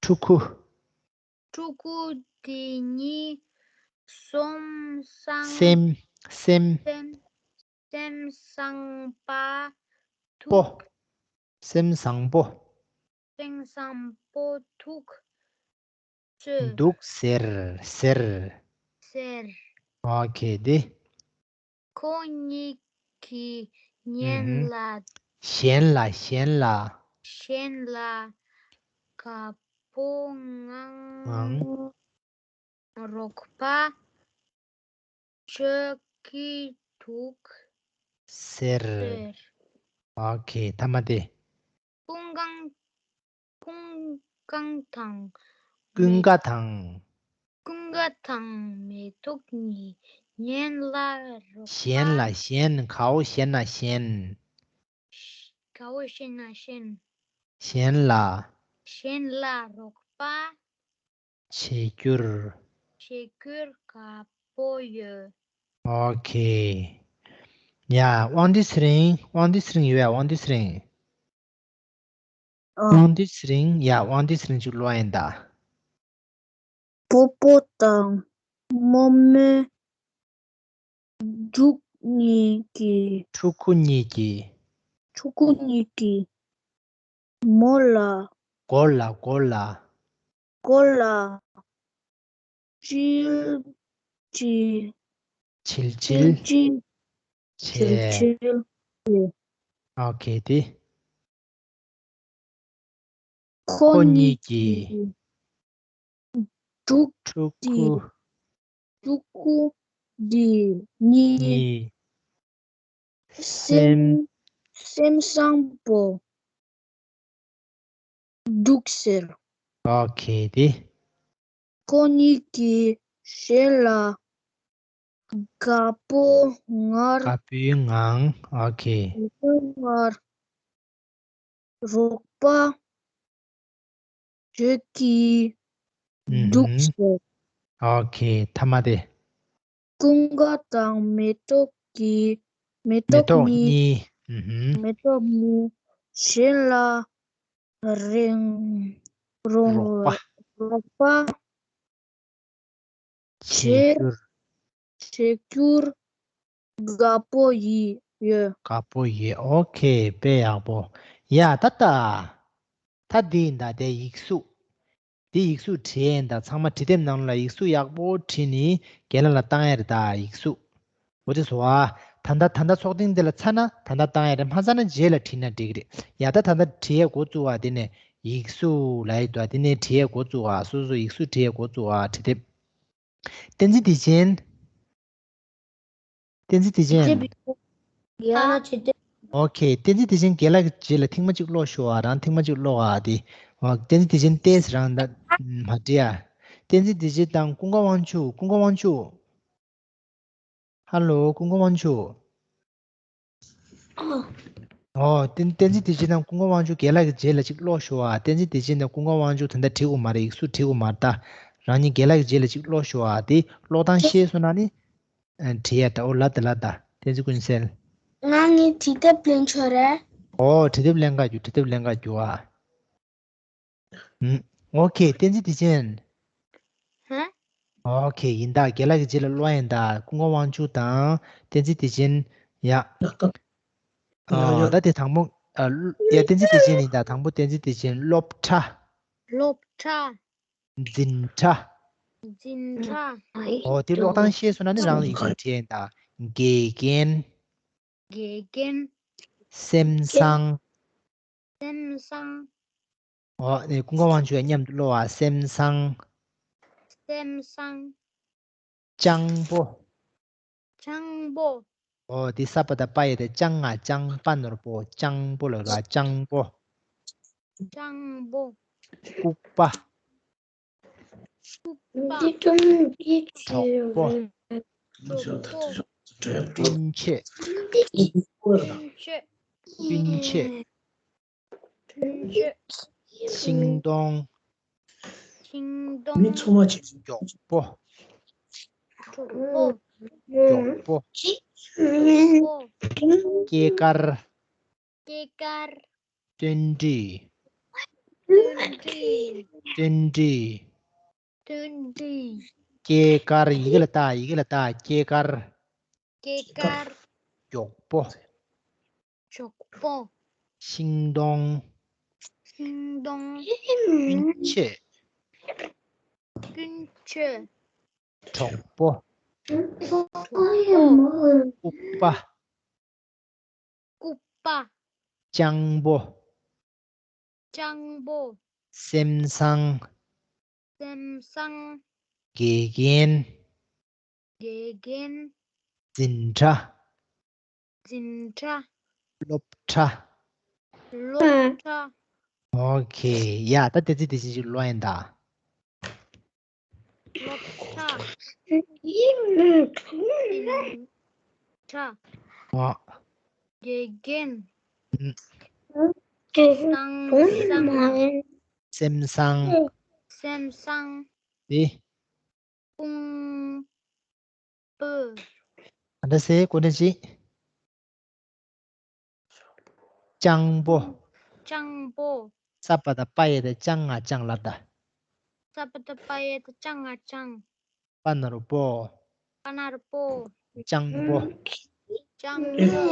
ཕྲུ་གུ། ཕྲུ་གུ་དེ་གཉིས་སོམ་སང་། སེམས། སེམས། སེམས། སེམས་བཟང་པ་པོ། ཐུག་སེམས་བཟང་པོ། སེམས་བཟང་པོ་ཐུག་ཚོད། འདུག་ཟེར། ཟེར། ཟེར། ཨོ་ཁེ་དེ། ཁོ་གཉིས་ཀྱིས་གཉེན་ཨུ་ཧུམ། ལ། གཞན་ལ་གཞན་ལ། གཞན་ལ་དགའ་པོ་ངང་ངང་། རོགས་པ་བྱེད་ཀྱི་འདུག་ཟེར། ཟེར། ཨོ་ཁེ། ཐ་མ་དེ། ཀུན་དགའ། ཀུན་དགའ་དང་། ཀུན་དགའ་དང་། ཀུན་དགའ་དང་མེ་ཏོག་གཉིས་གཉེན་ལ་རོགས་པ། གཞན་ལ་གཞན། ག་འོག་གཞན་ན་གཞན། ག་འོག་གཞན་ན་གཞན། གཞན་ལ། གཞན་ལ་རོགས་པ། བྱེད་རྒྱུར། བྱེད་རྒྱུར་དགའ་པོ་ཡོད། ཨོ་ཁེ། ཡ། དབང་འདུས་ཚེ་རིང་། དབང་འདུས་ཚེ་རིང་ཡོད་པས། དབང་འདུས་ཚེ་རིང་། ཨ། དབང་འདུས་ཚེ་རིང་། ཡ། དབང་འདུས་ཚེ་རིང་ཅིག་ཀློག་ཡིན་ད། སྤོ་བོ་དང་རྨོ་མོའི་ཕྲུ་གུ་གཉིས་ཀྱིས། ཕྲུ་གུ་གཉིས་ཀྱིས། ཕྲུ་གུ་གཉིས་ཀྱིས་མོ་ལ། མགོ་ལ། མགོ་ལ། མགོ་ལ་ཅིལ་ཅིལ། ཅིལ་ཅིལ། ཅིལ་ཅིལ། བྱས། བྱས། བྱས། ཨོ་ཁེ་དེ། ཁོ་ཁོ་གཉིས་གཉིས་ཀྱིས། ཀྱིས་ཕྲུ་ཕྲུ་གུ། གུ། ཕྲུ་གུ་འདི་གཉིས། གཉིས། སེམས། སེམས་བཟང་པོ་འདུག་ཟེར། ཨོ་ཁེ་དེ། ཁོ་གཉིས་ཀྱིས་གཞན་ལ་དགའ་པོའི་ངང་། དགའ་པོའི་ངང་། ཨོ་ཁེ། དགའ་པོའི་ངང་རོགས་པ་བྱེད་ཀྱི་འདུག་ཟེར། ཨོ་ཁེ། ཐ་མ་དེ། ཀུན་དགའ་དང་མེ་ཏོག་གི། མེ་མེ་ཏོག་ཏོག་གཉིས། གཉིས། ཨུ་ཧུམ། མེ་ཏོག་གཉིས་གཞན་ལ་རེང་རོང་རོགས་པ། རོགས་པ་བྱེད་བྱེད་རྒྱུར། བྱེད་རྒྱུར་དགའ་པོ་ཡི་ཡོད། དགའ་པོ་ཡོད། ཨོ་ཁེ། དཔེ་ཡག་པོ། ཡ་ད་ད། ད་འདི་ཡིན་ད། དེ་ཡིག་གཟུགས། འདི་ཡིག་གཟུགས་བྲིས་ཡིན་ད། ཚང་མ་བྲིས་དེབ་ནང་ལ་ཡིག་གཟུགས་ཡག་པོ་བྲིས་ནས་རྒན་ལགས་ལ་བཏང་ཡ་རེད་ད་ཡིག་གཟུགས། འོ་དེ་བཟོ་ཨ། ད་ལྟ་ད་ལྟ་ཚོགས་ཐེངས་འདི་ལ་ཚར་ན་ད་ལྟ་བཏང་ཡ་རེད། མ་ཚར་ན་རྗེས་ལ་བྲིས་ན་འགྲིག་གི་རེད། ཡ་ད་ད་ལྟ་བྲིས་ཡ་འགོ་བཙུགས་ཨ། དེ་ནས་ཡིག་གཟུགས་ལ་ཡི་དོ། དེ་ནས་བྲིས་ཡ་འགོ་བཙུགས་ཨ། སོ་སོ་ཡིག་གཟུགས་བྲིས་ཡ་འགོ་བཙུགས་ཨ། བྲིས་དེབ། བསྟན་འཛིན་བདེ་ཆེན། བསྟན་འཛིན་བདེ་ཆེན། ཡ། ཨོ་ཁེ། བསྟན་འཛིན་བདེ་ཆེན་རྒན་ལགས་ཀྱི་རྗེས་ལ་ཐེངས་མ་གཅིག་ཀློག་ཤོག་ཨ། རང་ཐེངས་མ་གཅིག་ཀློག་ཨ། དེ། ཨོ། བསྟན་འཛིན་བདེ་ཆེན་ཏོག་ཙམ་རང་ད་མ་བྲིས་ཨ། བསྟན་འཛིན་བདེ་ཆེན་དང་ཀུན་དགའ་དབང་ཕྱུག་ཀུན་དགའ་དབང་ཕྱུག་ཧ་ལོ། ཀུན་དགའ་དབང་ཕྱུག་ཨོ། བསྟན་བསྟན་འཛིན་བདེ་ཆེན་དང་ཀུན་དགའ་དབང་ཕྱུག་རྒན་ལགས་ཀྱི་རྗེས་ལ་གཅིག་ཀློག་ཤོག་ཨ། བསྟན་འཛིན་བདེ་ཆེན་དང་ཀུན་དགའ་དབང་ཕྱུག་ད་ལྟ་བྲིས་དགོས་མ་རེད། ཡིག་གཟུགས་བྲིས་དགོས་མ་རེད་ད། རང་ཉིད་རྒན་ལགས་ཀྱི་རྗེས་ལ་གཅིག་ཀློག་ཤོག་ཨ། དེ་ཀློག་སྟངས་ཤེས་སོང་ན་ནི། ཨ། བྲིས་ཡ་ད། ཨོ་ལ་ད་ལ་ད། བསྟན་འཛིན་ཀུན་གསལ། ང་ནི་བྲིས་དེབ་ལེན་ཆོག་རེད། ཨོ། བྲིས་དེབ་ལེན་ག་རྒྱུགས། བྲིས་དེབ་ལེན་ག་རྒྱུགས་ཨ། ཨུམ། ཨོ་ཁེ། བསྟན་འཛིན་བདེ་ཆེན། ཧ། ཨོ་ཁེ། ཡིན་ད། རྒན་ལགས་ཀྱི་རྗེས་ལ་ཀློག་ཡིན་ད། ཀུན་དགའ་དབང་ཕྱུག་དང་བསྟན་འཛིན་བདེ་ཆེན། ཡ། ཡ་ཡ། ཨ། ད་དེ་དང་པོ། ཨ། ཡ། བསྟན་འཛིན་བདེ་ཆེན་ཡིན་ད། དང་པོ་བསྟན་འཛིན་བདེ་ཆེན། སློབ་གྲྭ། སློབ་གྲྭ། འཛིན་གྲྭ། འཛིན་གྲྭ། ཨོ་དེ་ཀློག་སྟངས་ཤེས་སོང་ན་ནི་རང་ཡིག་གཟུགས་བྲིས་ཡིན་ད། དགེ་རྒན། དགེ་རྒན། སེམས་བཟང་། སེམས་བཟང་། ཨོ་ནི་ཀུན་དགའ་དབང་ཕྱུག་མཉམ་དུ་ཀློག་ཨ། སེམས་བཟང་། སེམས་བཟང་། སྤྱང་པོ། སྤྱང་པོ། ཨོ་དེ་ས་པ་ད་པ་ཡ་དེ་སྤྱང་ང་སྤྱང་པ་ནོར་པོ་སྤྱང་པོ་ལ་ག་སྤྱང་པོ། སྤྱང་པོ། ལྐུགས་པ། ལྐུགས་པ། གྲོགས་པོ། གྲོགས་པོ། སྤུན་མཆེད། སྤུན་མཆེད། སྤུན་མཆེད། སྤུན་མཆེད། ཤིང་སྡོང་། ཤིང་སྡོང་། མགྱོགས་པོ། མགྱོགས་པོ། མགྱོགས་པོ། མགྱོགས་པོ། སྐྱེས་སྐར། སྐྱེས་སྐར། བརྩོན་འགྲུས། བརྩོན་འགྲུས། བརྩོན་འགྲུས། བརྩོན་འགྲུས། སྐྱེས་སྐར། ཡི་གེ་ལ་ལྟ། ཡི་གེ་ལ་ལྟ། སྐྱེས་སྐར། སྐྱེས་སྐར། མགྱོགས་པོ། མགྱོགས་པོ། ཤིང་སྡོང་། ཤིང་སྡོང་། སྤུན་མཆེད། སྤུན་མཆེད། གྲོགས་པོ། ལྐུགས་པ། ལྐུགས་པ། སྤྱང་པོ། སྤྱང་པོ། སེམས་བཟང་། སེམས་བཟང་། དགེ་རྒན། དགེ་རྒན། འཛིན་གྲྭ། འཛིན་གྲྭ། སློབ་གྲྭ། སློབ་གྲྭ། ཨོ་ཁེ། ཡ། ད་དེ་ཚིག་དེ་བཞིན་ཞིག་ཀློག་ཡིན་ད། སློབ་གྲྭ། འཛིན་གྲྭ། ཨོ། དགེ་རྒན། ཨུམ། སེམས་བཟང་། སེམས་བཟང་། སེམས་བཟང་། དེ། ཀུང་པོ། ཨ་འདྲ་སེ་ཀོ་ནེ་ཅི། སྤྱང་པོ། སྤྱང་པོ། ས་པ་ད་པ་ཡ་ད་སྤྱང་ང་སྤྱང་ལབ་ད། ས་པ་ད་པ་ཡ་ད་སྤྱང་ང་སྤྱང་། པ་ན་རོ་པོ། པ་ན་རོ་པོ། སྤྱང་པོ། སྤྱང་པོ།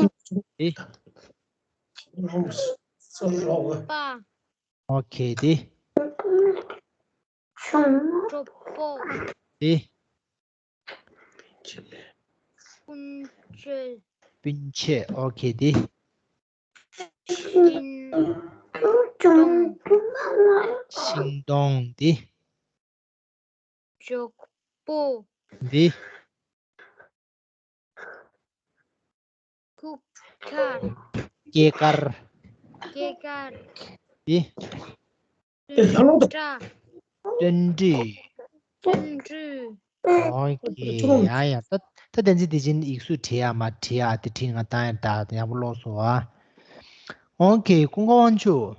ཨེ། པ། ཨོ་ཁེ་དེ། གྲོགས་པོ། དེ། སྤུན་མཆེད། སྤུན་མཆེད། ཨོ་ཁེ་དེ། ཤིང་སྡོང་། ཤིང་སྡོང་། དེ། གྲོགས་པོ། དེ། ཁུག་ཁ། སྐྱེས་སྐར། སྐྱེས་སྐར། དེ། བསྟུན་གྲོས། བསྟུན་གྲོས། བསྟུན་གྲོས། ཨོ་ཁེ། ཡ་ཡ། ད་ད་བསྟན་འཛིན་དེ་བཞིན་ཡིག་གཟུགས་བྲིས་ཡ་མ་བྲིས་ཡ་དེ་བྲིས་ང་བཏང་ཡ། ད་དེ་ཡག་པོ་ཀློག་སོང་ཨ། ཨོ་ཁེ། ཀུན་དགའ་དབང་ཕྱུག་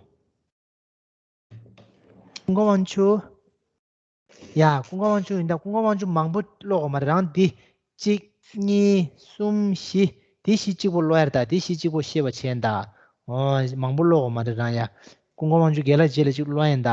ཀུན་དགའ་དབང་ཕྱུག་ཡ། ཀུན་དགའ་དབང་ཕྱུག་ཡིན་ད། ཀུན་དགའ་དབང་ཕྱུག་མང་པོ་ཀློག་དགོས་མ་རེད། རང་འདི་གཅིག་གཉིས་གསུམ་བཞི། འདི་བཞི་གཅིག་པོ་ཀློག་ཡ་རེད་ད། འདི་བཞི་གཅིག་པོ་ཤེས་པ་བྱས་ད། ཨོ། མང་པོ་ཀློག་དགོས་མ་རེད་རང་ཡ། ཀུན་དགའ་དབང་ཕྱུག་རྒན་ལགས་རྗེས་ལ་གཅིག་ཀློག་ཡིན་ད།